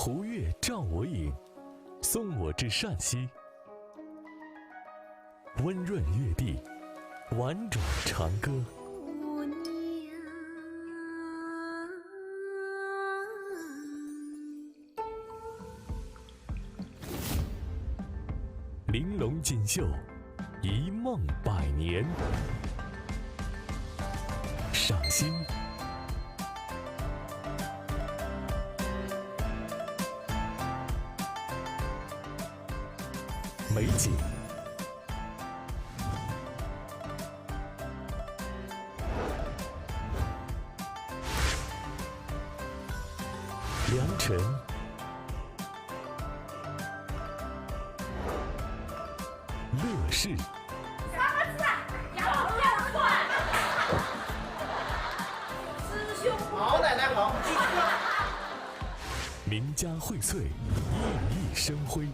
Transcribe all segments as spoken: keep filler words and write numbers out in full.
吴越照我影，送我至陕西。温润越地，婉转长歌。玲珑锦绣， 一梦百年。赏心。美景。良辰。 乐事。三个字啊，杨老师要错啊。师兄。好，奶奶好，继续。名家荟萃，熠熠生辉。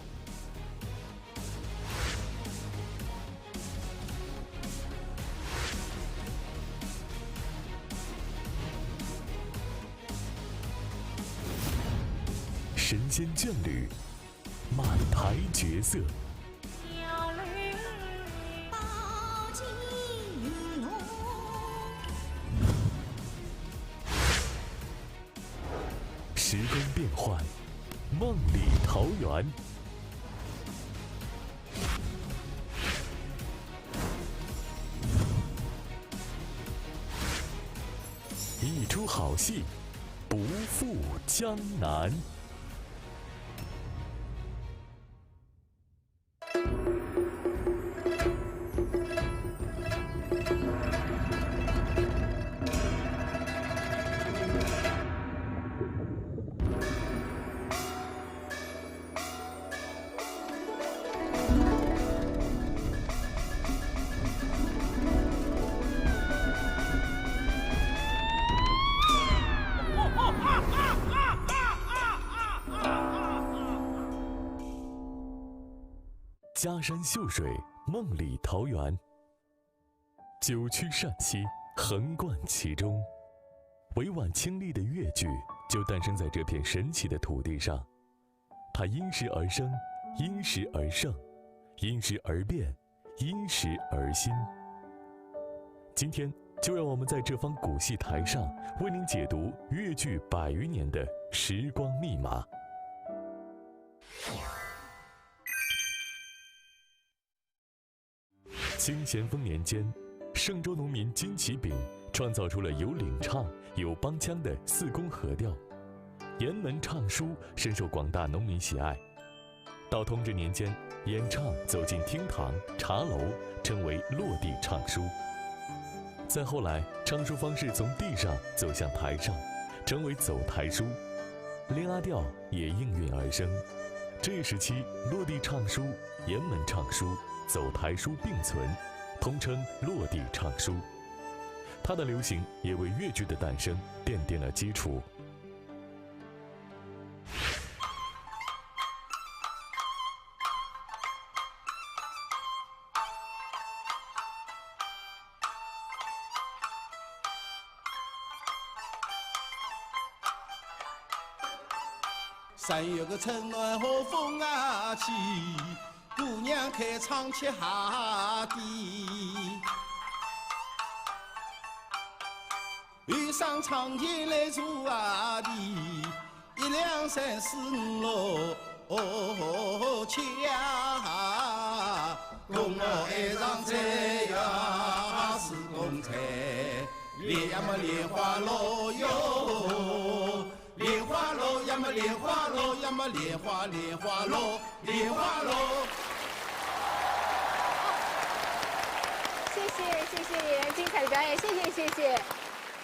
神仙眷侣， 满台绝色。时光变幻，梦里桃源。一出好戏，不负江南。 家山秀水，梦里桃源。九曲陕西，横贯其中。委婉清丽的越剧就诞生在这片神奇的土地上。它因时而生，因时而盛，因时而变，因时而新。今天，就让我们在这方古戏台上，为您解读越剧百余年的时光密码。 清咸丰年间，嵊州农民金其炳创造出了有领唱、有帮腔的四宫合调。沿门唱书深受广大农民喜爱。到同治年间，演唱走进厅堂、茶楼，称为落地唱书。再后来，唱书方式从地上走向台上，成为走台书。 连阿调也应运而生。这一时期，落地唱书、沿门唱书、走台书并存，通称落地唱书。它的流行也为越剧的诞生奠定了基础。 三月个春暖花风啊起，姑娘开窗吃下的，有上窗前来坐啊的，一两三四五六七啊，公婆爱上菜呀是公菜，莲呀么莲花落哟。 莲花落呀么莲花落呀么莲花莲花落莲花落。谢谢谢谢演员精彩的表演，谢谢谢谢，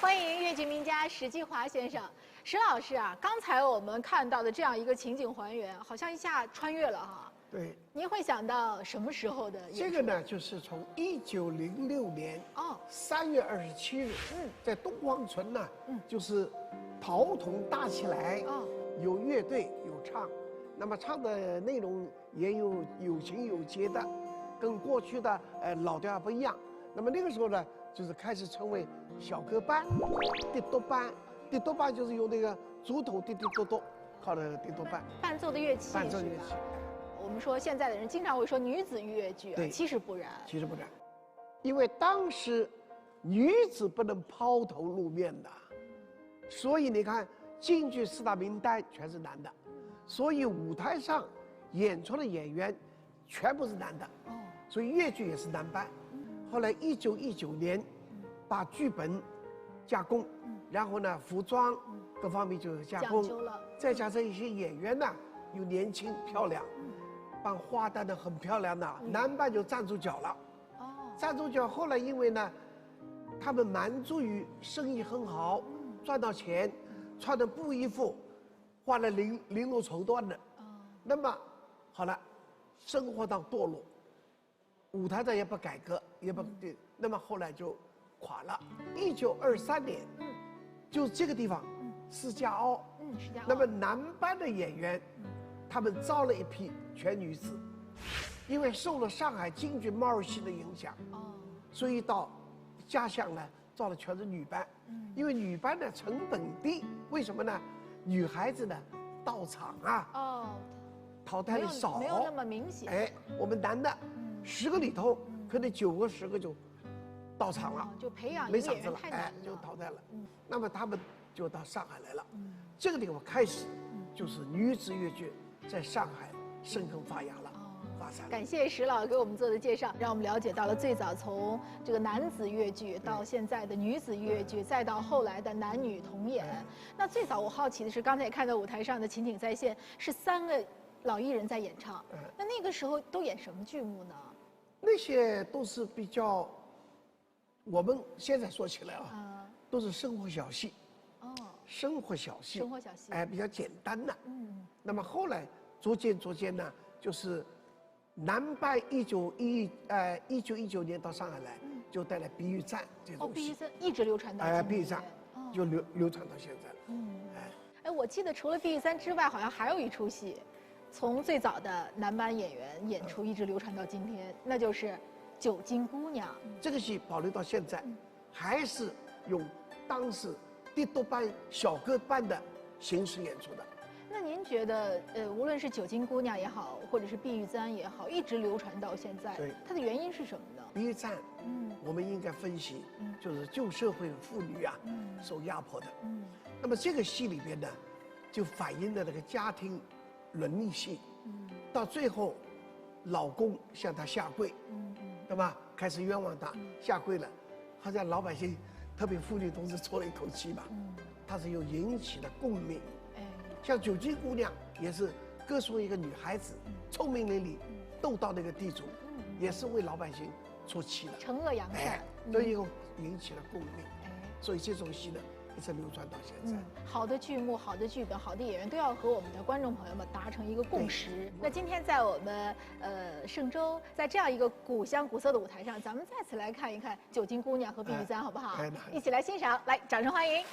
欢迎越剧名家史继华先生。史老师啊，刚才我们看到的这样一个情景还原，好像一下穿越了哈。 对，您会想到什么时候的演出？这个呢，就是从一九零六年哦，三月二十七日，嗯在东方城呢，嗯就是袍筒搭起来，哦有乐队有唱，那么唱的内容也有有情有节的，跟过去的呃老调不一样。那么那个时候呢，就是开始称为小科班、滴笃班，滴笃班就是用那个竹筒滴滴笃笃。抱的低多半。伴奏的乐器，伴奏的乐器。我们说现在的人经常会说女子越剧啊，对其实不然。其实不然，因为当时女子不能抛头露面的，所以你看京剧四大名旦全是男的，所以舞台上演出的演员全部是男的，所以越剧也是男班。后来一九一九年把剧本加工，然后呢服装各方面就加工，讲究了再加上一些演员呢又年轻漂亮，扮花旦的很漂亮的，男班就站住脚了。站住脚后来因为呢，他们满足于生意很好，赚到钱，穿的布衣服，换了绫绫罗绸缎的。那么好了，生活上堕落，舞台上也不改革，也不对，那么后来就垮了。一九二三年，就这个地方，施家坳，嗯，施家坳。那么男班的演员，他们招了一批全女子，因为受了上海京剧猫儿戏的影响，哦，所以到家乡呢招了全是女班，因为女班呢成本低，为什么呢？女孩子呢到场啊，哦，淘汰率少，没有没有那么明显。哎，我们男的十个里头可能九个十个就到场了，哦，就培养一没嗓子了，个演员太难了。哎，就淘汰了。那么他们就到上海来了。这个地方开始就是女子越剧在上海生根发芽了，发展了。感谢石老给我们做的介绍，让我们了解到了最早从这个男子越剧到现在的女子越剧，再到后来的男女同演。那最早我好奇的是，刚才也看到舞台上的情景再现，是三个老艺人在演唱。那那个时候都演什么剧目呢？那些都是比较，我们现在说起来啊，都是生活小戏，哦，生活小戏，生活小戏哎，比较简单的。嗯，那么后来逐渐逐渐呢，就是男班一九一呃一九一九年到上海来，就带来《碧玉簪》这哦，种戏，《碧玉簪》一直流传到哎，《今碧玉簪天。》就流流传到现在了。嗯，哎，哎，我记得除了《碧玉簪》之外，好像还有一出戏，从最早的男班演员演出，一直流传到今天，那就是《九斤姑娘》。这个戏保留到现在，还是用当时的督班小个班的形式演出的。那您觉得，呃，无论是《九斤姑娘》也好，或者是《碧玉簪》也好，一直流传到现在，对它的原因是什么呢？《碧玉簪》，嗯，我们应该分析，就是旧社会妇女啊，受压迫的。嗯，那么这个戏里边呢，就反映了那个家庭伦理性。嗯，到最后，老公向她下跪，嗯嗯，对吧？开始冤枉她，下跪了，好像老百姓，特别妇女同志出了一口气吧。嗯，她是又引起了共鸣。哎，像《九斤姑娘》也是歌颂一个女孩子聪明伶俐，斗到那个地主，也是为老百姓出气了。惩恶扬善。哎，所以又引起了共鸣。哎，所以这种戏呢，一直流传到现在。嗯，好的剧目、好的剧本、好的演员都要和我们的观众朋友们达成一个共识。那今天在我们呃嵊州，在这样一个古香古色的舞台上，咱们再次来看一看《九斤姑娘》和《碧玉簪》，好不好？哎那好一起来欣赏，来，掌声欢迎。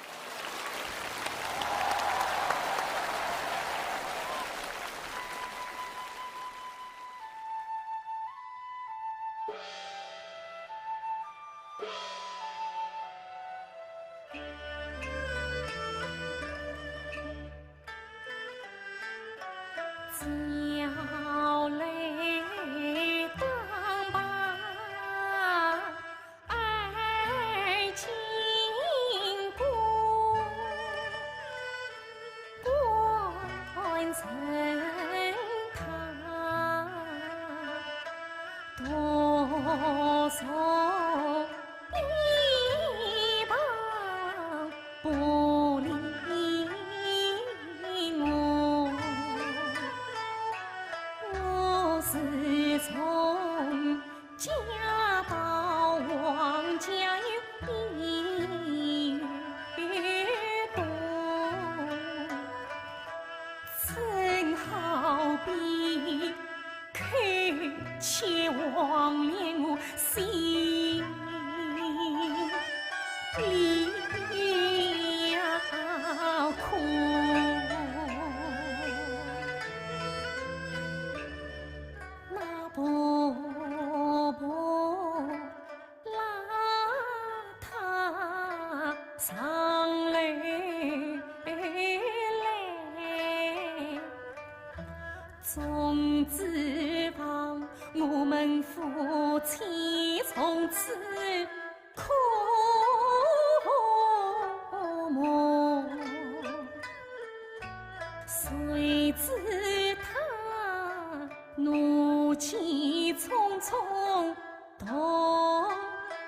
可慕。谁知他怒气冲冲，独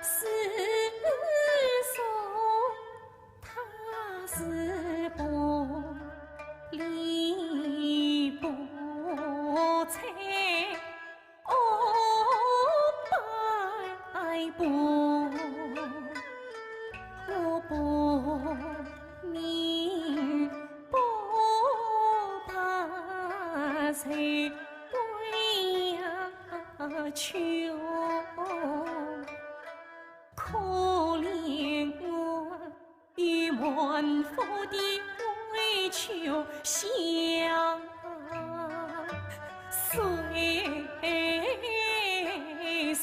自说，他是不理不睬。 哦，摆布，我不明不白，谁不要求？可怜我 与满腹的委屈相诉说。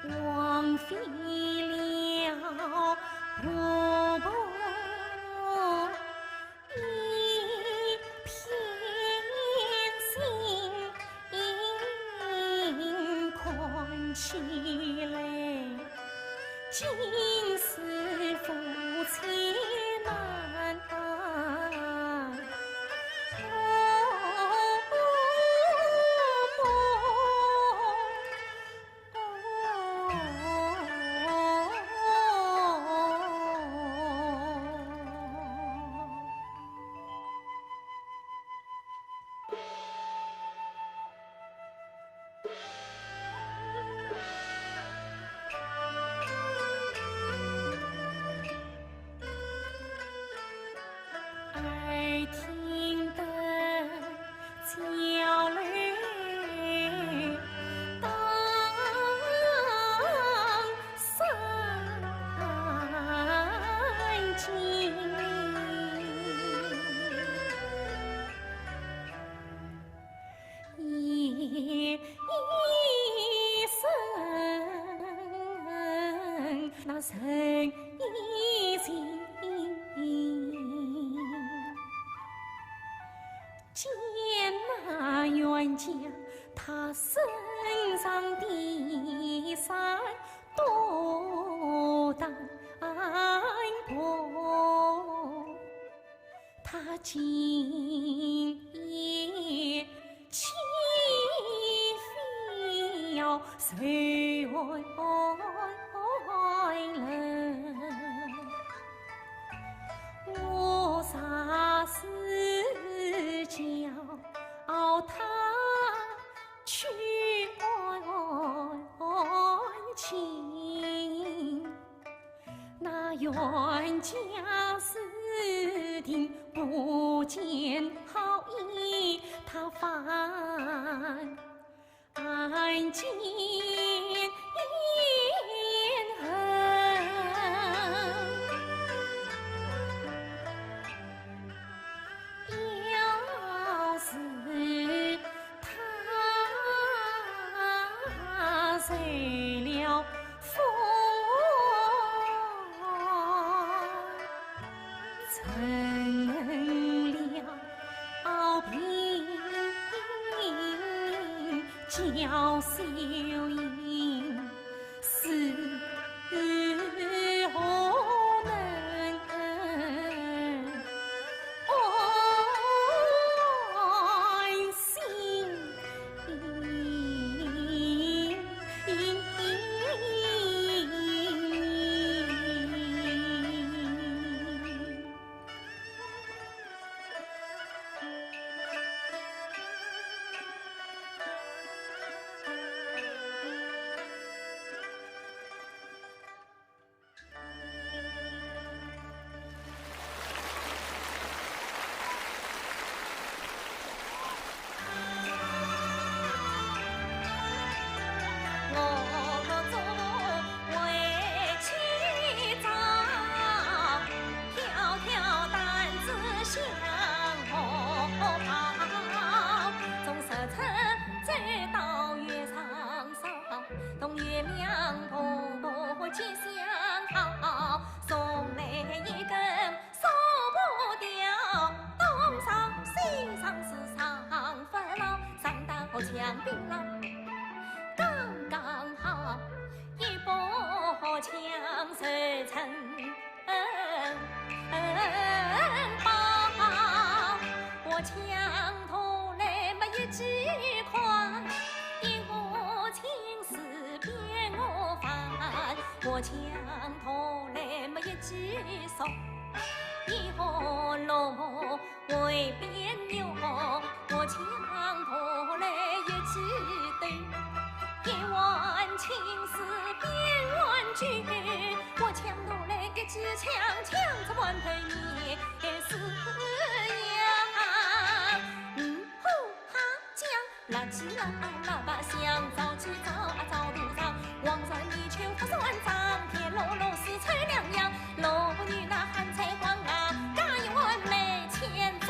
枉费了婆婆 一片心，看起来尽是夫妻难。耳听得焦泪当三更。 夜深那人已静，见那冤家他身上的伤多单薄。 他今夜岂非要受寒冷？我霎时叫他去安情。 那冤家私定不见好意，他反见恨。 要是他受了风，成了病，叫秀英我抢头来么一记手，一号路回边牛，我抢头来一记对，一碗青丝边碗酒，我抢头来一记抢，抢着碗头你是呀。嗯，呼哈讲。 垃圾啦，垃圾香，早起早啊早都早，黄山泥鳅不算脏，田螺螺丝臭两样，萝卜牛那咸菜黄啊，加一碗没钱账。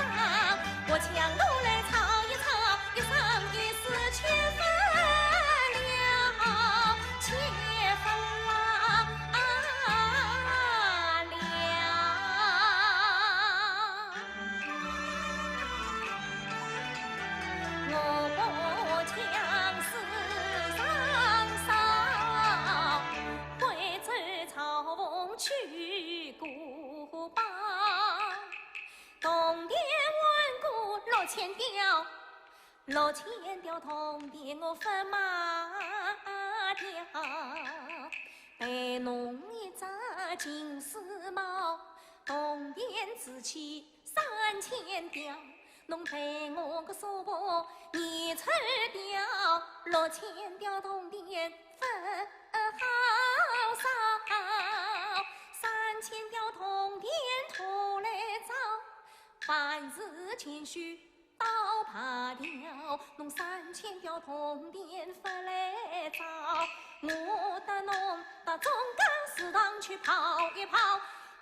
我抢头来炒一炒，一生一世吃不了，吃不了。 我不强似上少，回转朝凤去过吧。铜钿换过六千吊，六千吊铜钿我勿卖掉。 陪侬一只金丝猫，铜钿值钱三千吊，侬陪我个叔伯二千吊，六千吊铜钿勿好少，三千吊铜钿拖来找，凡事谦虚 到白条，侬三千吊铜钿勿来找，我搭侬到中间市场去跑一跑，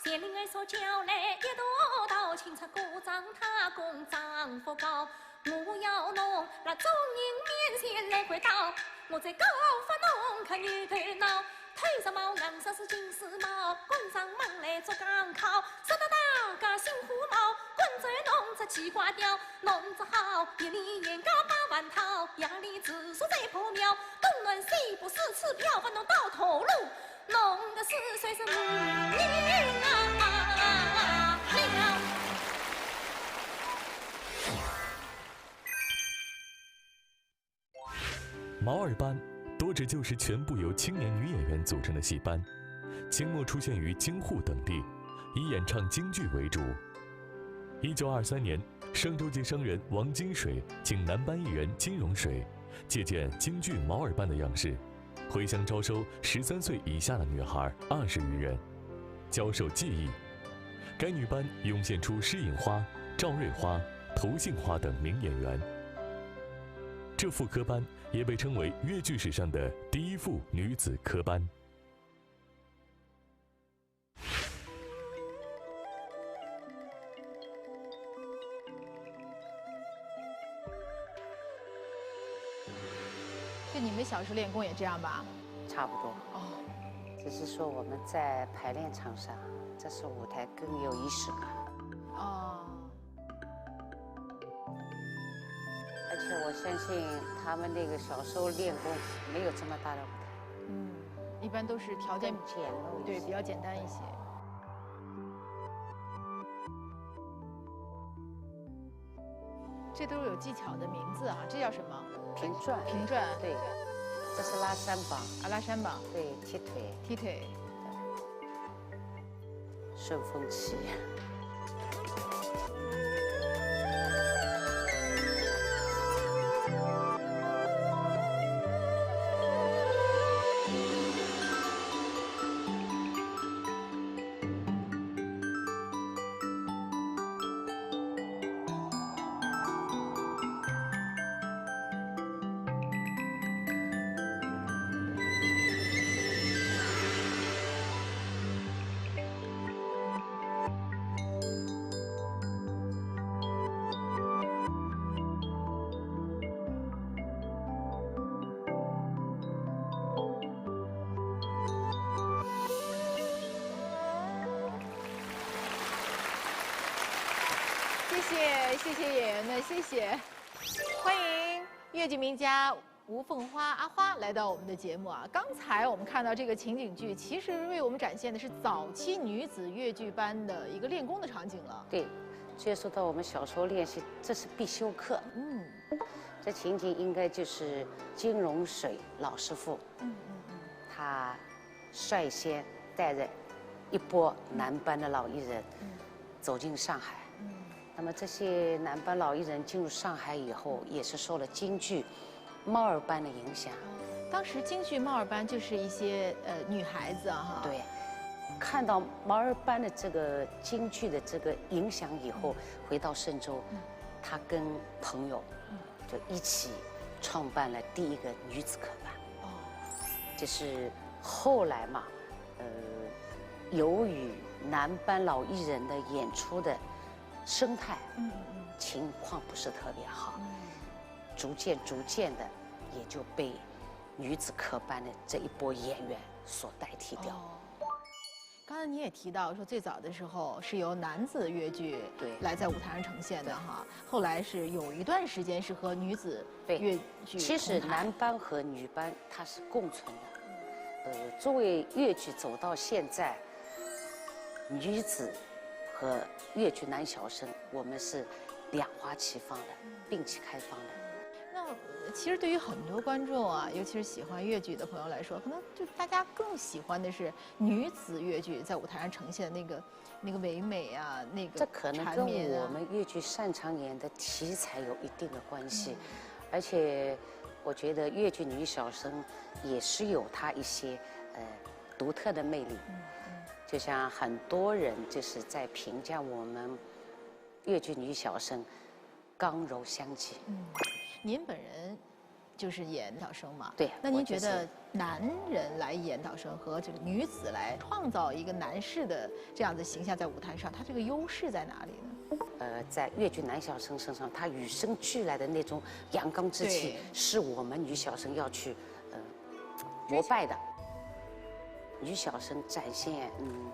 前里眼所叫来一大道，清出过账太公账勿高，我要侬辣众人面前来跪倒，我再告发侬个牛头脑。 头上毛，硬说是金丝猫，关上门来做港口，说得大家心火冒，关照侬只奇怪调，侬只好一里严家八万套，夜里住宿在破庙，东南西北四处飘，把侬到头路，侬个是谁是女人啊了。 毛二班，多指就是全部由青年女演员组成的戏班，清末出现于京沪等地，以演唱京剧为主。一九二三年，嵊州籍生人王金水请男班艺员金荣水，借鉴京剧毛二班的样式，回乡招收十三岁以下的女孩二十余人，教授技艺。该女班涌现出施隐花、赵瑞花、涂杏花等名演员。 这副科班也被称为越剧史上的第一副女子科班。就你们小时候练功也这样吧？差不多。哦，只是说我们在排练场上，这是舞台更有仪式感。哦，而且我相信他们那个小时候练功没有这么大的舞台，嗯，一般都是条件更简陋一些。对，比较简单一些。这都是有技巧的名字啊，这叫什么？平转，平转，对，这是拉山膀，啊，拉山膀，对，踢腿，踢腿。顺风旗。谢谢谢谢演员们，谢谢，欢迎越剧名家吴凤花阿花来到我们的节目啊。刚才我们看到这个情景剧，其实为我们展现的是早期女子越剧班的一个练功的场景了。对，接触到我们小时候练习，这是必修课。嗯，这情景应该就是金荣水老师傅，嗯嗯嗯，他率先带着一波男班的老艺人走进上海。那么这些男班老艺人进入上海以后，也是受了京剧《猫儿班》的影响。当时京剧《猫儿班》就是一些呃女孩子啊哈。对，看到《猫儿班》的这个京剧的这个影响以后，回到嵊州，他跟朋友就一起创办了第一个女子科班。哦，这是后来嘛，呃，由于男班老艺人的演出的生态，嗯嗯，情况不是特别好，逐渐逐渐的也就被女子科班的这一波演员所代替掉。哦，刚才你也提到说，最早的时候是由男子越剧对来在舞台上呈现的哈，后来是有一段时间是和女子对越剧其实同台男班和女班它是共存的。呃，作为越剧走到现在，女子和越剧男小生，我们是两花齐放的，并齐开放的。那呃其实对于很多观众啊，尤其是喜欢越剧的朋友来说，可能就大家更喜欢的是女子越剧在舞台上呈现的那个那个唯美啊，那个这可能跟缠绵啊我们越剧擅长演的题材有一定的关系，而且我觉得越剧女小生也是有她一些呃独特的魅力。就像很多人就是在评价我们越剧女小生刚柔相济。您本人就是演小生嘛，对那您我就是觉得男人来演小生和这个女子来创造一个男士的这样的形象在舞台上，他这个优势在哪里呢？呃，在越剧男小生身上，他与生俱来的那种阳刚之气对，是我们女小生要去呃膜拜的。女小生展现嗯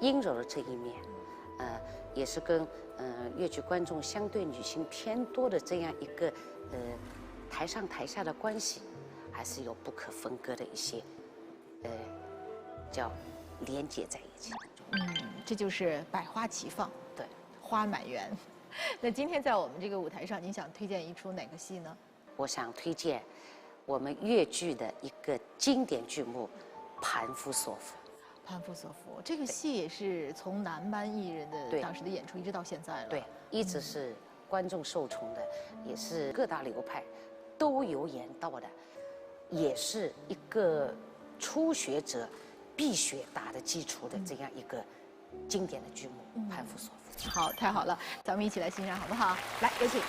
阴柔的这一面，呃，也是跟呃越剧观众相对女性偏多的这样一个呃台上台下的关系，还是有不可分割的一些呃叫连结在一起。嗯，这就是百花齐放，对，花满园。那今天在我们这个舞台上，您想推荐一出哪个戏呢？我想推荐我们越剧的一个经典剧目《盘夫索夫》。《盘夫索夫》这个戏也是从男班艺人的对当时的演出一直到现在了。对，一直是观众受宠的，也是各大流派都有演到的，也是一个初学者必学打的基础的这样一个经典的剧目《盘夫索夫》。好，太好了，咱们一起来欣赏好不好？来，有请。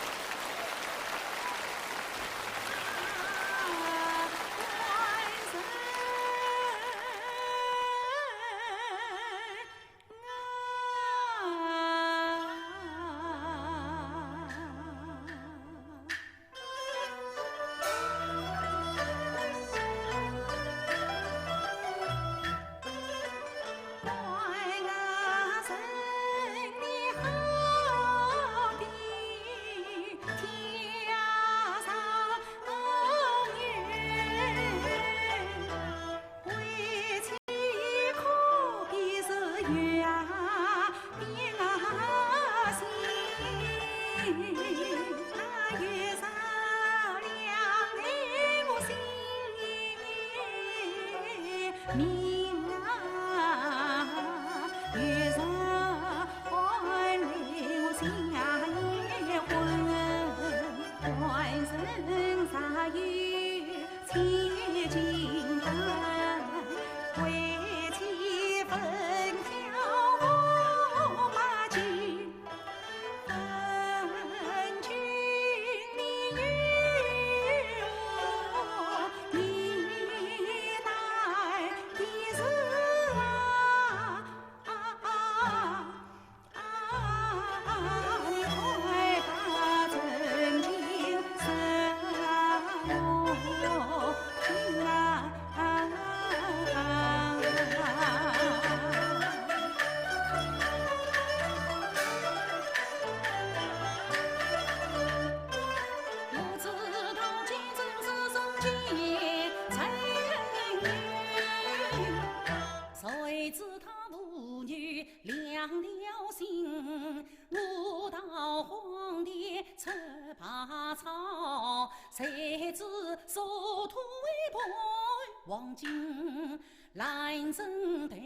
真对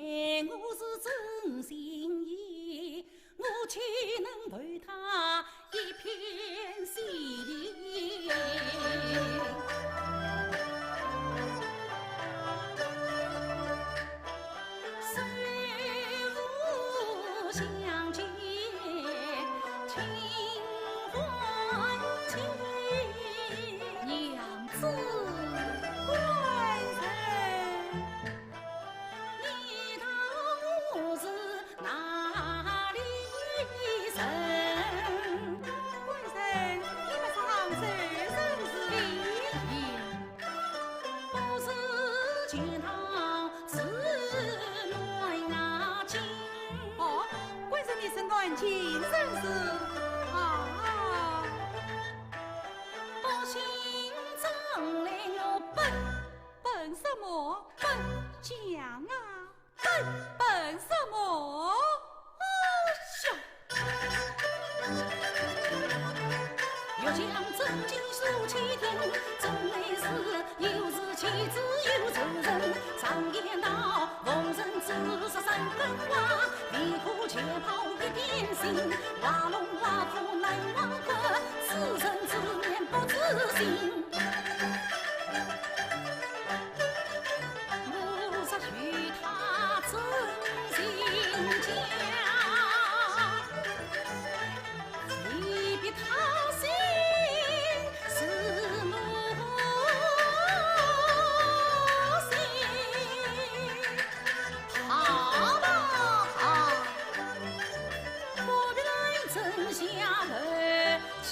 我是真心意，我岂能为他一片心？虽无相见，情还亲。娘子。官人。 你道我是哪里人？官人，你们上奏圣旨。不是钱塘是南京。哦，官人，你是南京人士啊？不信张来我本。本什么？本讲啊！ 笨什么？哎呀！欲将真经诉其听，真乃是有事启之又仇人。常言道，逢人之事三分话，未可全报一点心。话弄话苦难忘怀，知人知面不知心。 我若与他真情交，未必他心是我心。好吧，好。 不必来争下头去，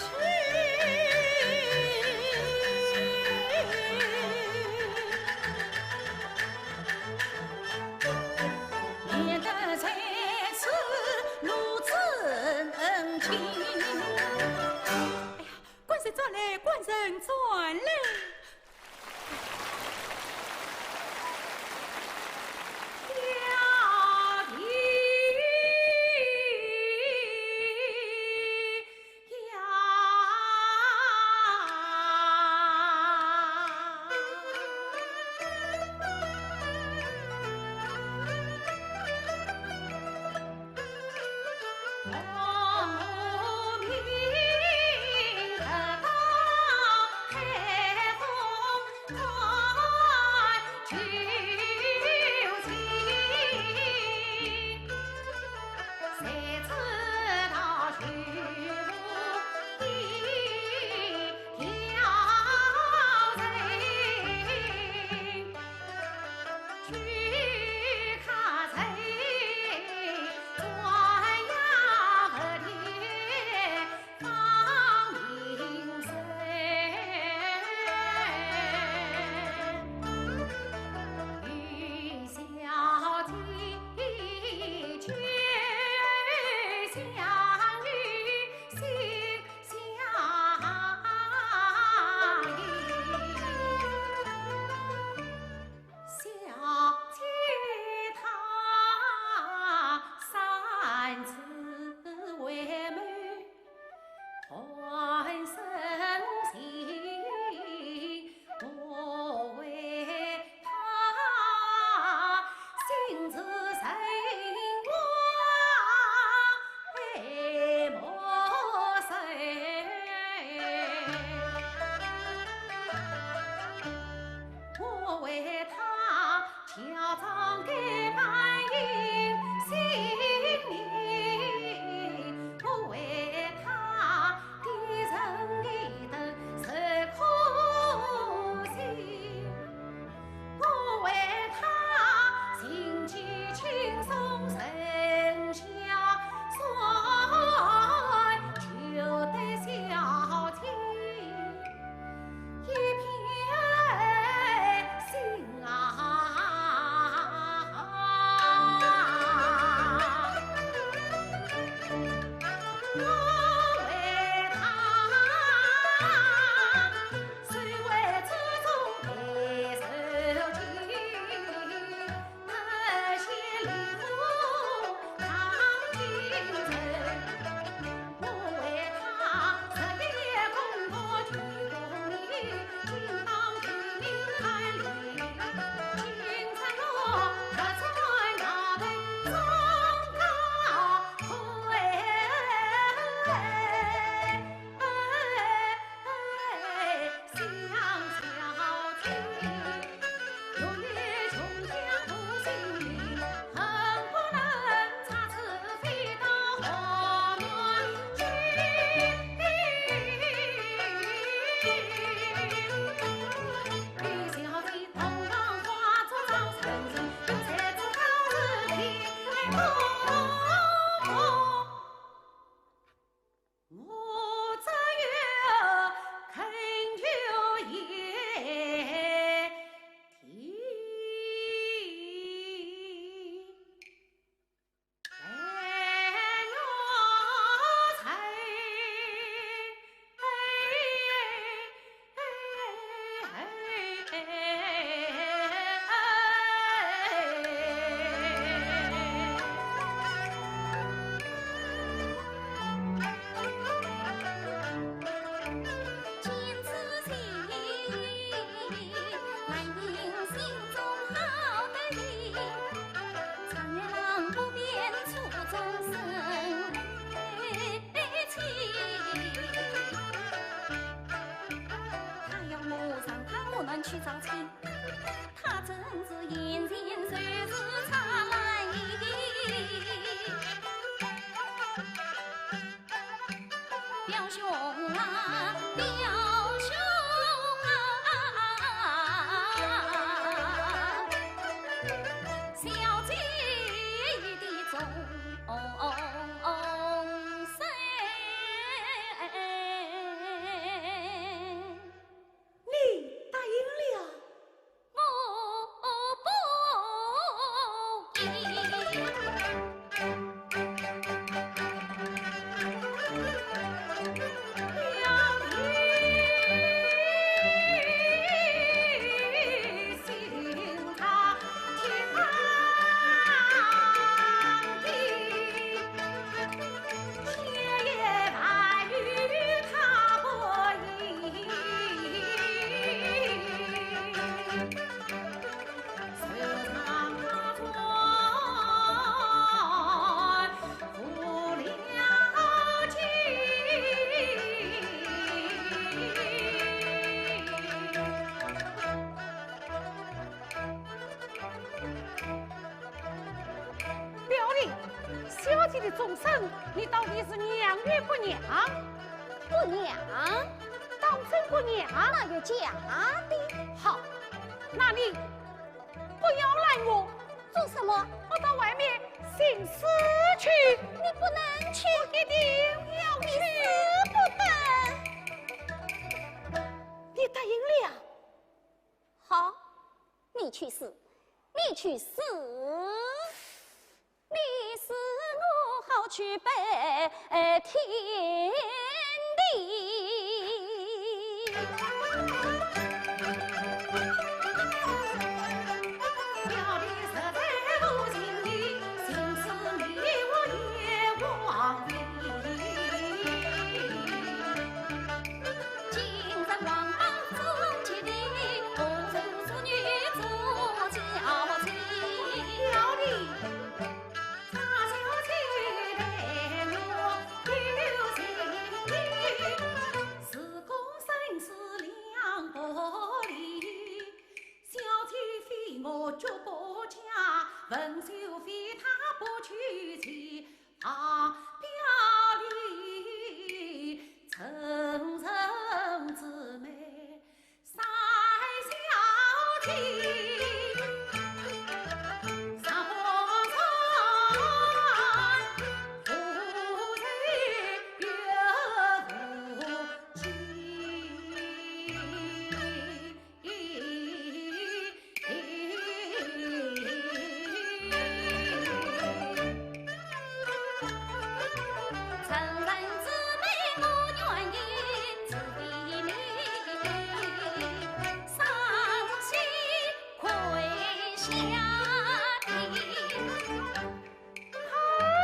免得在此路真情。哎呀，官人转来，官人转来。他要我上他屋门去招亲，他真是眼前就是擦来。表兄啊，表兄啊，小姐的终身。 你答应了？我不依。表弟，小姐的终身，你到底是让与不让？不让。当真不让？那又假的。好，那你不要拦我。做什么？我到外面寻死去。你不能去。我一定要去。你死不得。你答应了？好，你去死，你去死。 你死我好去拜天地。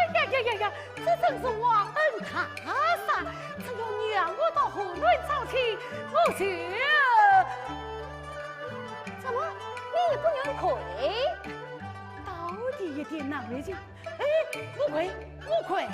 哎呀呀呀呀，这真是忘恩大善，这要让我到河南招亲，我就……怎么，你也不愿跪？到底一点难为情。哎，我跪，我跪。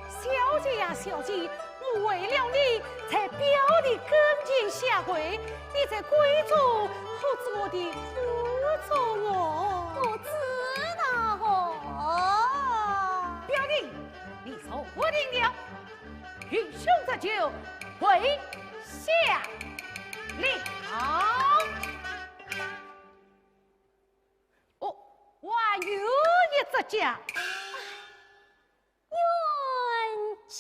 小姐呀，小姐，我为了你在表弟跟前下跪，你在闺中可知我的苦衷哦。我知道哦。表弟，就跪下了。哦，还有一只脚。冤家。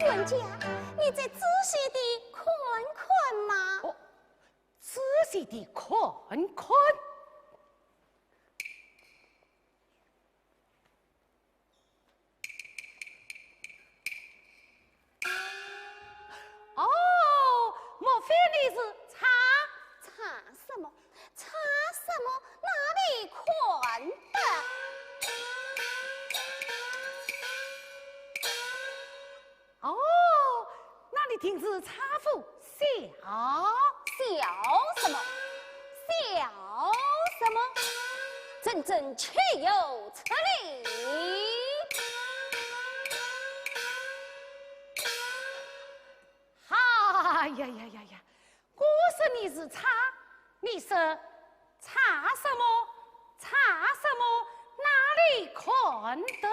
冤家，你再仔细地看看嘛。哦，仔细地看看。 哦，莫非你是差？差什么？差什么？哪里看得？哦，那你定是差夫小。小什么？小什么？真正岂有此理！ 哎呀呀呀呀！我说你是差，你说差什么？差什么？哪里看得？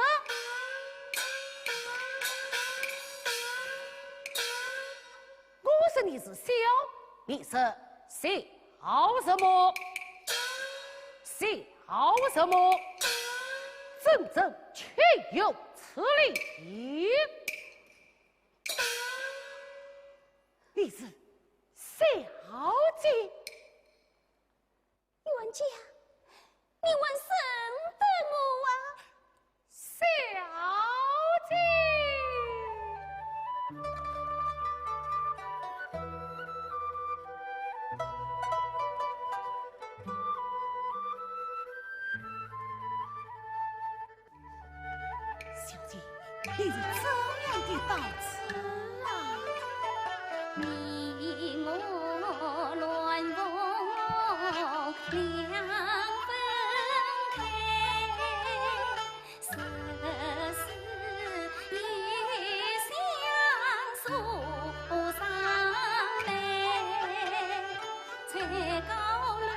我说你是小，你说小什么？小什么？真正岂有此理！ 你是小姐？冤家，你还认得我啊？小姐。 小姐，你是怎样的到此啊？你我鸾凤两分开，十四也相送上门，在高楼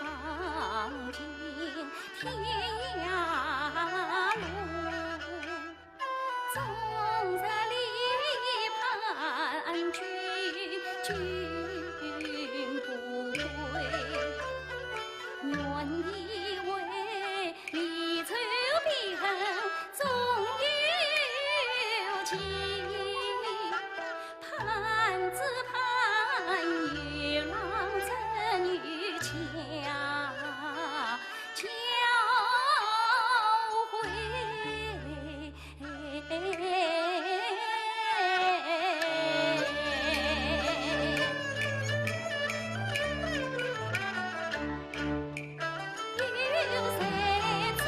望尽 天涯路，终日里盼君，君不归。原以为离愁别恨终有期， 盼只盼有郎真有巧，巧慧。有谁知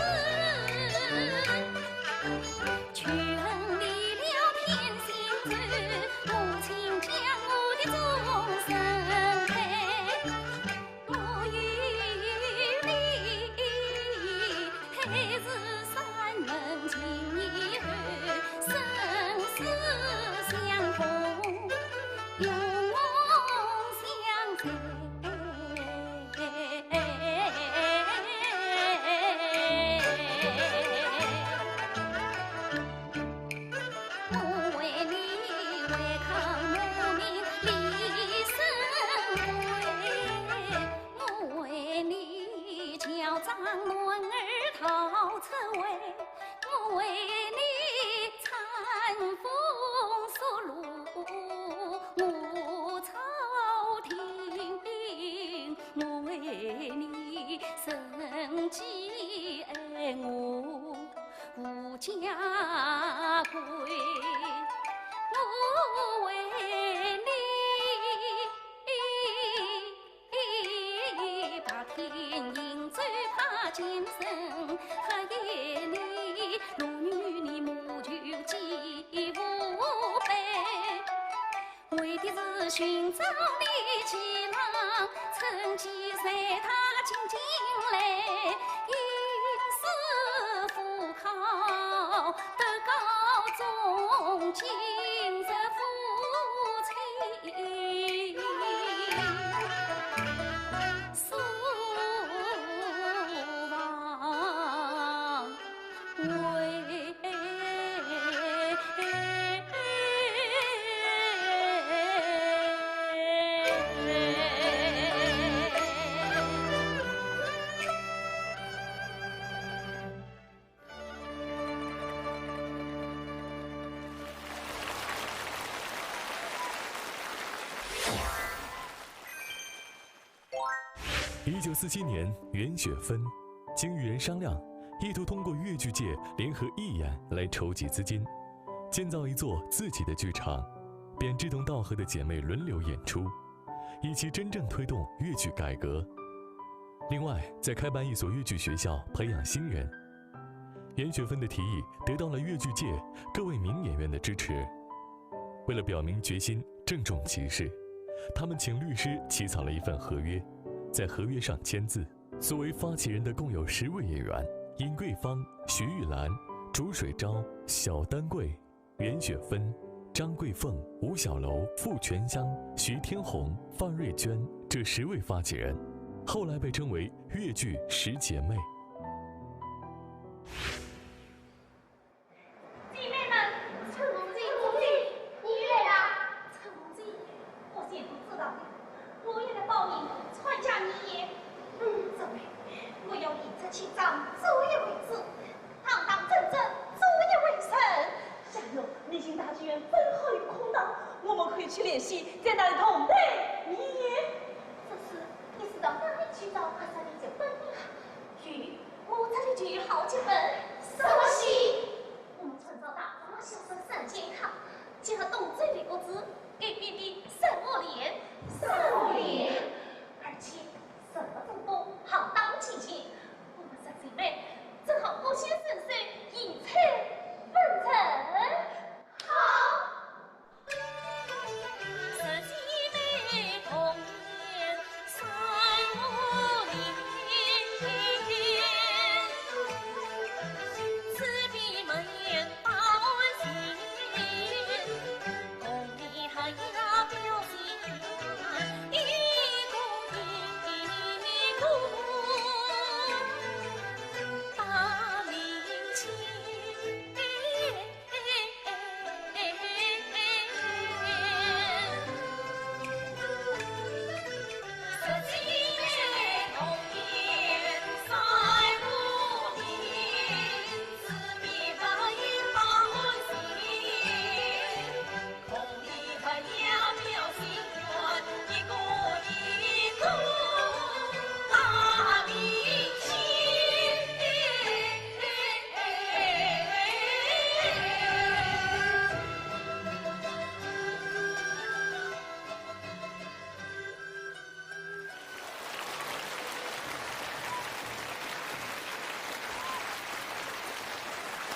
我为你违抗母命立身规，我为你教长男儿逃出位，我为你参风宿路，我朝廷 我为你生计，我无家归，我为你白天行走怕见人，黑夜里落雨你莫求寄无备。 为的是寻找你情郎，趁机随他进京来，应试赴考，得高中进士夫妻。一九四七年，袁雪芬经与人商量，意图通过越剧界联合义演来筹集资金，建造一座自己的剧场，便志同道合的姐妹轮流演出，以期真正推动越剧改革。另外，再开办一所越剧学校，培养新人。袁雪芬的提议得到了越剧界各位名演员的支持。为了表明决心，郑重其事，他们请律师起草了一份合约，在合约上签字。作为发起人的共有十位演员：尹桂芳、徐玉兰、竺水昭、小丹桂、袁雪芬、张桂凤、吴小楼、傅泉香、徐天红、范瑞娟这十位发起人，后来被称为越剧十姐妹。 姐妹们，春红姐，春红姐，你来啦！春红姐，我全都知道了，我也来报名参加义演。嗯，准备，我要演出千章，做一回子，堂堂正正，做一回人。假如明星大剧院正好有空档，我们可以去联系，在那里同台义演。这事，你知道哪里去找合适的剧本呢？有，我这里就有好几本。什么戏？ 我们春招大发小生三剑客，结合东周六国志改编的《三合联》。三合联？而且什么都懂，行当齐全。我们十姐妹正好各显身手，赢取分成。好。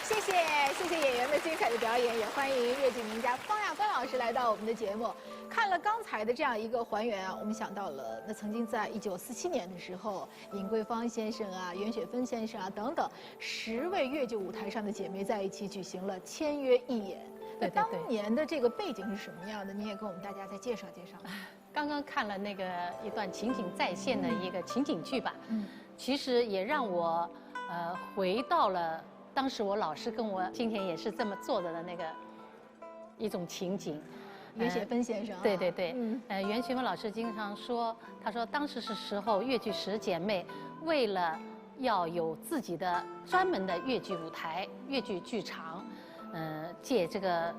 谢谢谢谢演员们精彩的表演，也欢迎越剧名家方亚芬老师来到我们的节目。看了刚才的这样一个还原啊，我们想到了那曾经在一九四七年的时候，尹桂芳先生啊、袁雪芬先生啊等等十位越剧舞台上的姐妹在一起举行了签约义演。那对对对当年的这个背景是什么样的？你也跟我们大家再介绍介绍。刚刚看了那个一段情景再现的一个情景剧吧，嗯，其实也让我呃回到了当时我老师跟我今天也是这么坐着的那个一种情景。袁雪芬先生啊，对对对，嗯，呃，袁雪芬老师经常说，他说当时是时候越剧十姐妹为了要有自己的专门的越剧舞台、越剧剧场，呃，借这个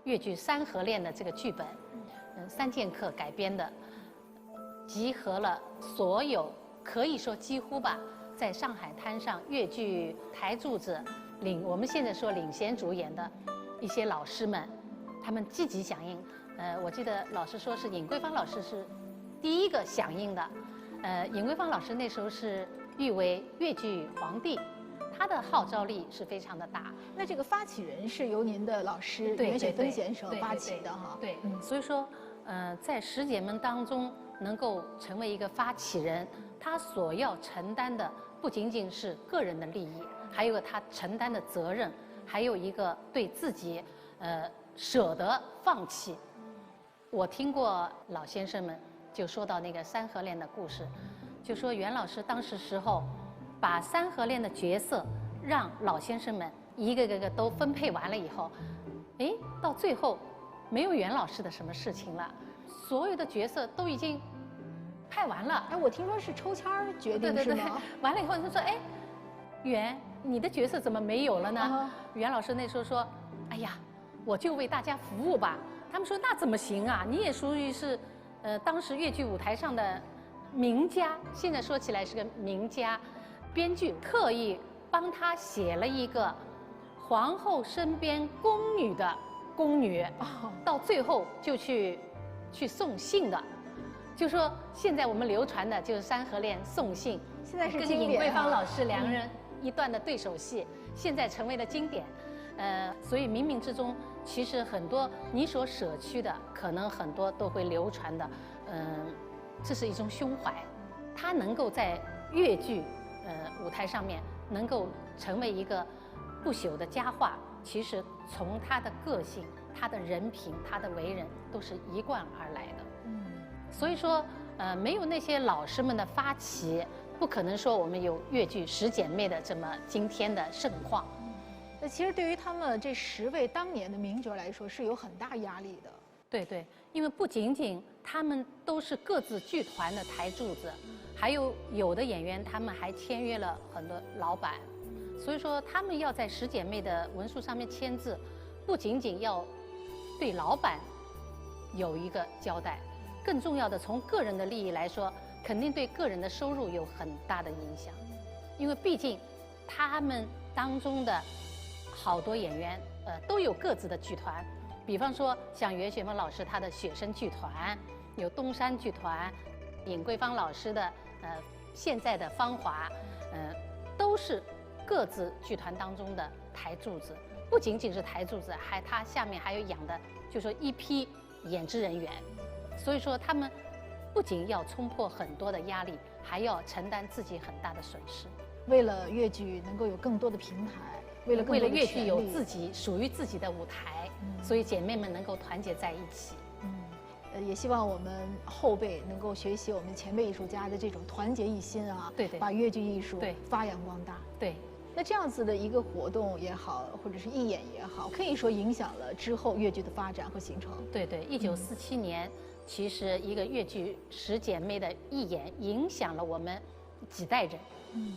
越剧《山河恋》的这个剧本，嗯，三剑客改编的，集合了所有可以说几乎吧，在上海滩上越剧台柱子领，我们现在说领衔主演的一些老师们，他们积极响应。呃，我记得老师说是尹桂芳老师是第一个响应的。呃，尹桂芳老师那时候是誉为越剧皇帝，他的号召力是非常的大。那这个发起人是由您的老师袁雪芬先生发起的哈。对，所以说，呃，在十姐妹当中能够成为一个发起人，他所要承担的不仅仅是个人的利益，还有他承担的责任，还有一个对自己，呃，舍得放弃。我听过老先生们就说到那个《山河恋》的故事，就说袁老师当时时候把《山河恋》的角色让老先生们一个个个都分配完了以后，哎，到最后没有袁老师的什么事情了，所有的角色都已经派完了。哎，我听说是抽签决定，对对对，完了以后他说，哎，袁，你的角色怎么没有了呢？袁老师那时候说，哎呀。 我就为大家服务吧。他们说那怎么行啊？你也属于是，呃，当时越剧舞台上的名家，现在说起来是个名家，编剧特意帮他写了一个皇后身边宫女的宫女，哦，到最后就去去送信的，就说现在我们流传的就是《山河恋》送信，现在是跟经典啊尹桂芳老师两个人一段的对手戏，现在成为了经典。呃，所以冥冥之中，其实很多你所舍去的，可能很多都会流传的。嗯，这是一种胸怀，它能够在越剧呃舞台上面能够成为一个不朽的佳话，其实从他的个性、他的人品、他的为人都是一贯而来的。嗯，所以说，呃，没有那些老师们的发起，不可能说我们有越剧十姐妹的这么今天的盛况。那其实对于他们这十位当年的名角来说，是有很大压力的。对对，因为不仅仅他们都是各自剧团的台柱子，还有有的演员他们还签约了很多老板，所以说他们要在十姐妹的文书上面签字，不仅仅要对老板有一个交代，更重要的从个人的利益来说，肯定对个人的收入有很大的影响，因为毕竟他们当中的好多演员，呃，都有各自的剧团，比方说像袁雪芬老师她的雪声剧团，有东山剧团，尹桂芳老师的呃现在的芳华，呃，都是各自剧团当中的台柱子，不仅仅是台柱子，还他下面还有养的，就说一批演职人员，所以说他们不仅要冲破很多的压力，还要承担自己很大的损失。为了越剧能够有更多的平台，为了更多的为了越剧有权利自己属于自己的舞台，嗯所以姐妹们能够团结在一起。嗯，呃，也希望我们后辈能够学习我们前辈艺术家的这种团结一心啊，对对把越剧艺术对发扬光大。对，那这样子的一个活动也好，或者是义演也好，可以说影响了之后越剧的发展和形成。对对，一九四七年，其实一个越剧十姐妹的义演，影响了我们几代人，嗯，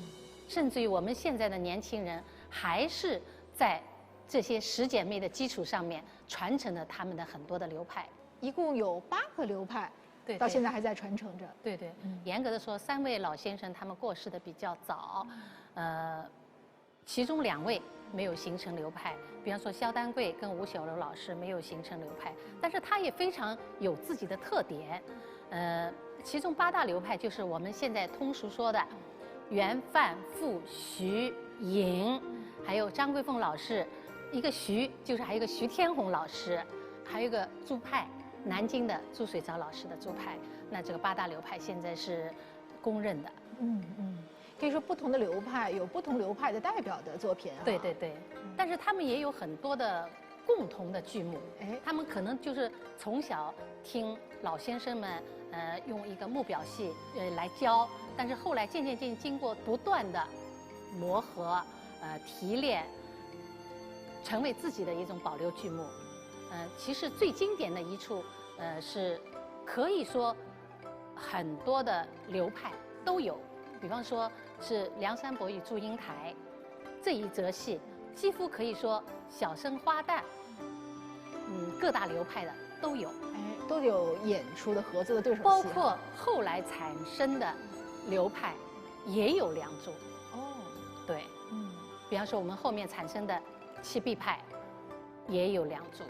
甚至于我们现在的年轻人还是在这些十姐妹的基础上面传承了他们的很多的流派。一共有八个流派，对对到现在还在传承着。对对，嗯严格的说，三位老先生他们过世的比较早，呃，其中两位没有形成流派，比方说萧丹桂跟吴小楼老师没有形成流派，但是他也非常有自己的特点，呃，其中八大流派就是我们现在通俗说的袁范傅徐尹，还有张桂凤老师，一个徐就是还有一个徐天宏老师，还有一个朱派，南京的朱水照老师的朱派，那这个八大流派现在是公认的。嗯嗯，可以说不同的流派有不同流派的代表的作品啊。对对对，但是他们也有很多的共同的剧目，哎，他们可能就是从小听老先生们呃用一个木表戏呃来教，但是后来渐渐经经过不断的磨合呃提炼，成为自己的一种保留剧目。呃，其实最经典的一处呃是可以说很多的流派都有，比方说是梁山伯与祝英台这一折戏，几乎可以说小生花旦，嗯，各大流派的都有，哎，都有演出的合作的对手戏啊。包括后来产生的流派也有梁祝。哦，对，嗯，比方说我们后面产生的赤壁派也有梁祝。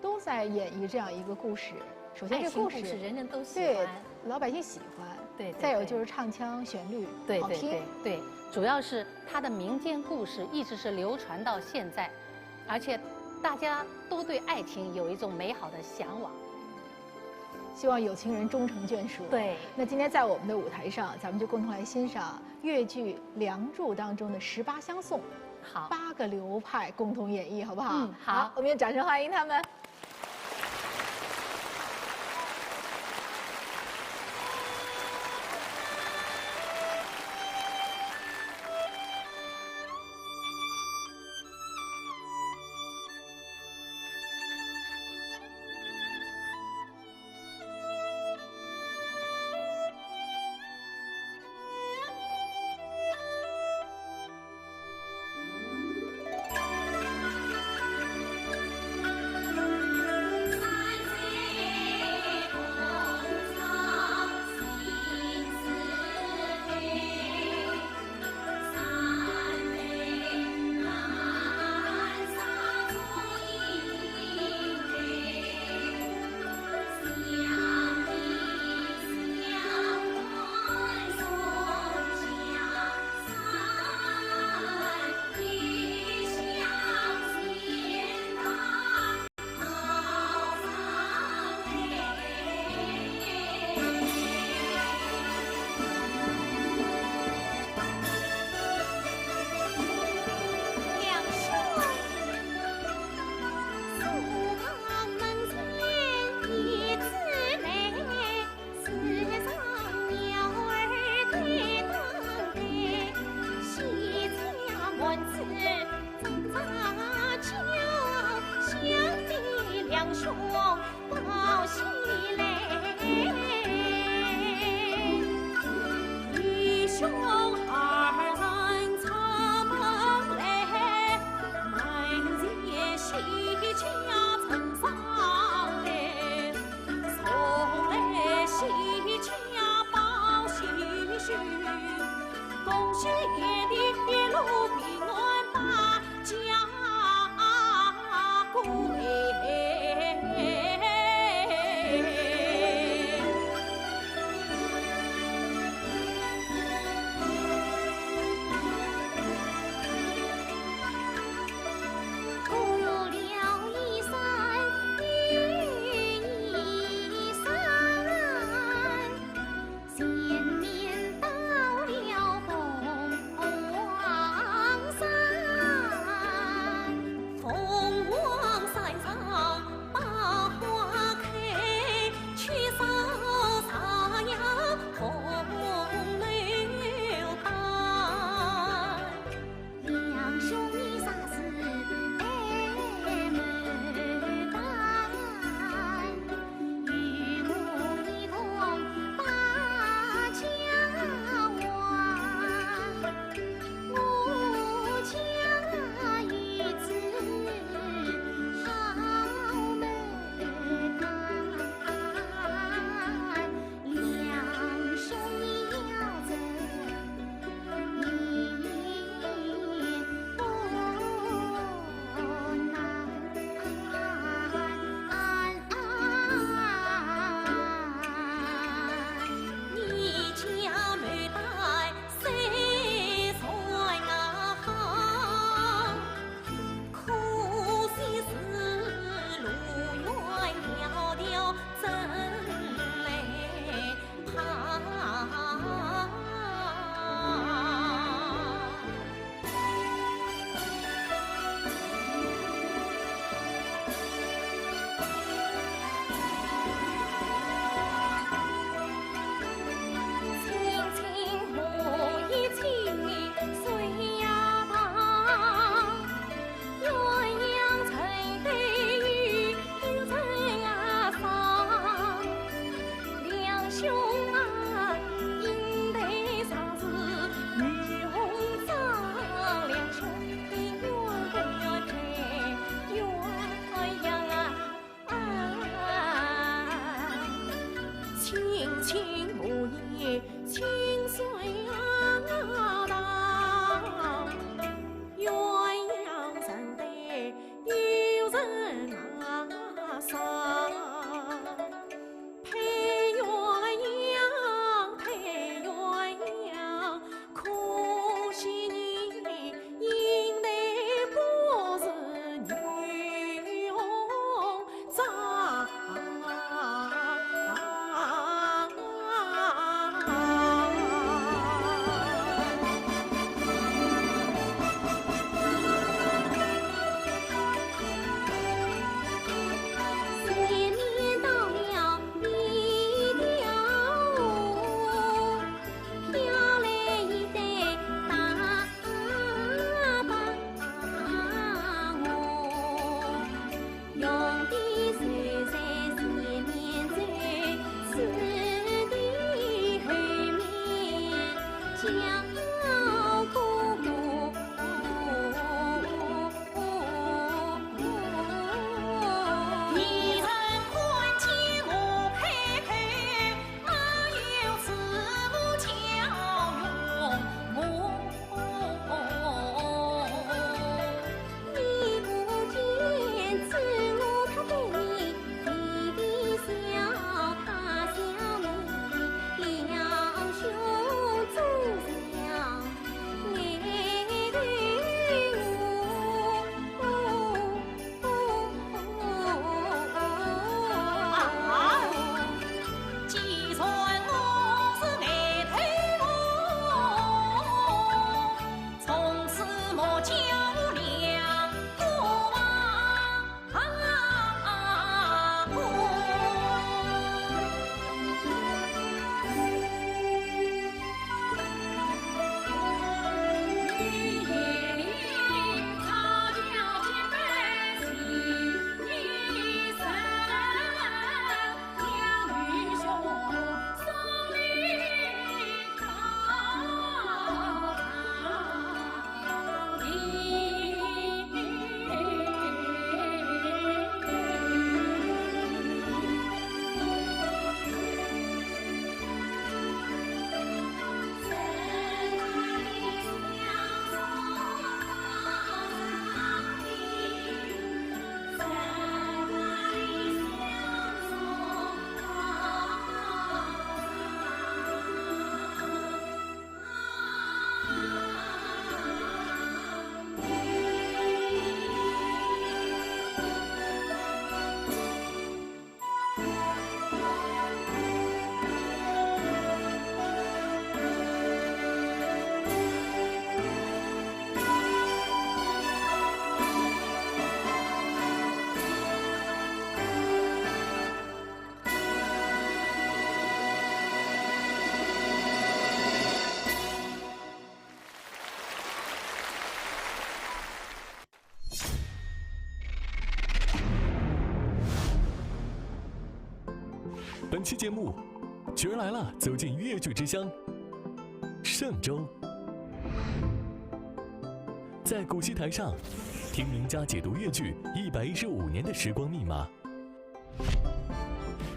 都在演绎这样一个故事。首先，爱情故这故事事人人都喜对欢。老百姓喜欢，对对再有对就是唱腔、旋律对对好听。对对，主要是他的民间故事一直是流传到现在，而且大家都对爱情有一种美好的向往。希望有情人终成眷属。对那今天在我们的舞台上，咱们就共同来欣赏越剧《梁祝》当中的《十八相送》，好，八个流派共同演绎，好不好？嗯好我们用掌声欢迎他们。青木叶，青山堂，鸳鸯成对又成双。配鸳鸯，配鸳鸯，可惜你因为不是女红妆。 本期节目，角儿来了，走进越剧之乡，嵊州。在古戏台上，听名家解读越剧一百一十五年的时光密码。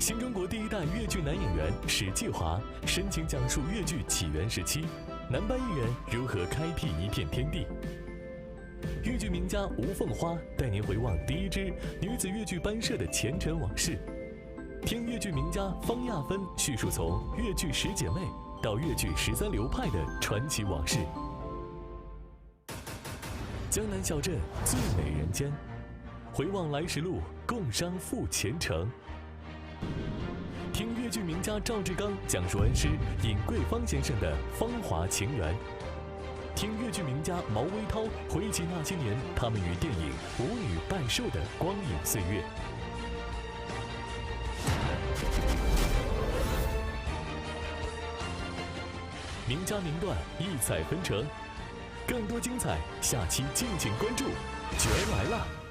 新中国第一代越剧男演员史继华深情讲述越剧起源时期，男扮艺员如何开辟一片天地。 越剧名家吴凤花带您回望第一支女子越剧班社的前尘往事，听越剧名家方亚芬叙述从越剧十姐妹到越剧十三流派的传奇往事。江南小镇最美人间，回望来时路，共商赴前程。 听越剧名家赵志刚讲述恩师尹桂芳先生的芳华情缘，听越剧名家毛维涛回忆起那些年他们与电影《舞女拜寿》的光影岁月。名家名段，异彩纷呈，更多精彩，下期敬请关注。角儿来了。